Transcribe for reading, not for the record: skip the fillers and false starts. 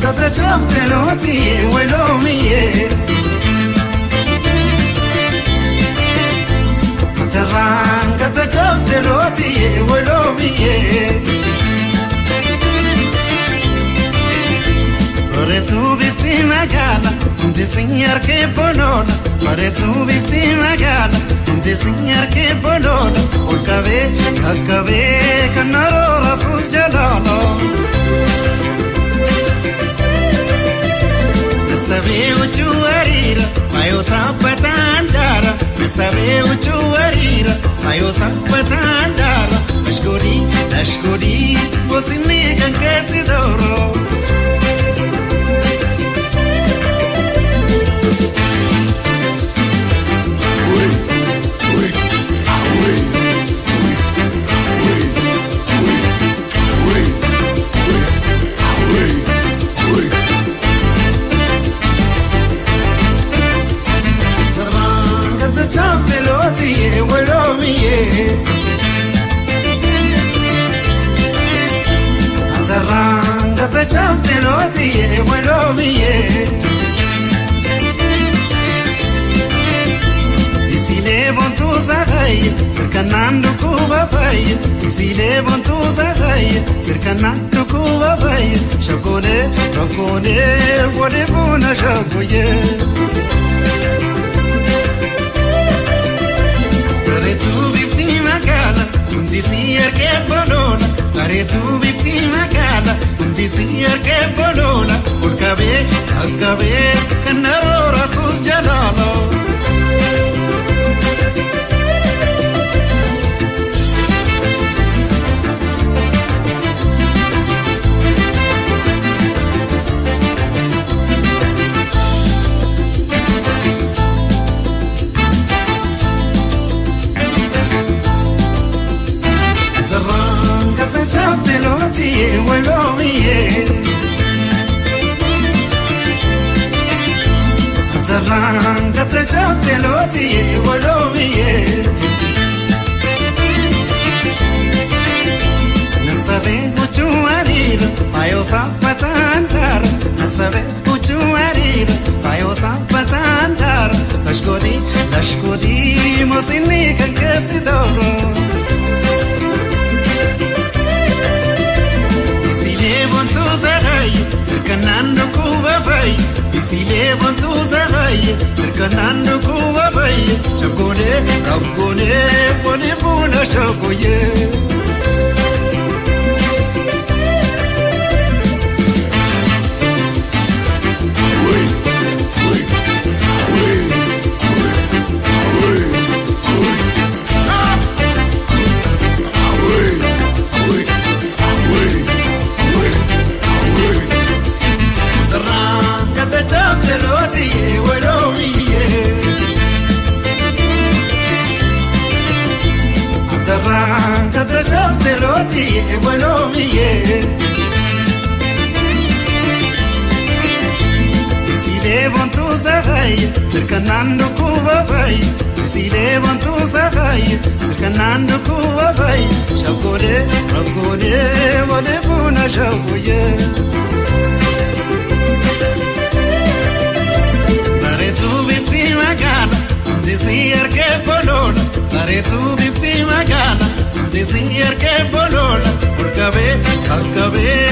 Katachafte welomiye Atarran katachafte welomiye Baretu bifti magala hundi sinyar ke bolola Baretu bifti magala hundi sinyar ke bolola Ol kabe kakkabe kanaro rasul jalala Sabe uchuarira, mayo sapatandara. Sabe uchuarira, mayo sapatandara. Nashkuri, nashkuri, bosini kan kasi doro. Sirkanaan dhukkuba fayya, isiilee bontuusa fayya, sirkanaan dhukkuba fayya, shakkoolee rakkoolee walii fuuna shakkooyee. Bareetuu bifti magaala hundi si ergee boloola. Bareetuu bifti magaala hundi si ergee boloola. Ol qabee qaqqabee kan naroo rasuus jalaala. Nashkuri, mosini kan kasi doro. Isilee bontuu zagayye, sirkanaan dhukkuba fayye. Isilee bontuu zagayye, sirkanaan dhukkuba fayye. Shakkoolee rakkoolee walii fuuna shakkooyee. Isilee bontuu zagayye, sirkanaan dhukkuba fayye. Isilee bontuu zagayye, sirkanaan dhukkuba fayye. Shakkoolee rakkoolee walii fuuna shakkooyee. Bareetuu bifti magaala hundi si ergee boloola. Bareetuu bifti magaala hundi si ergee boloola. Ol qabee qaqqabee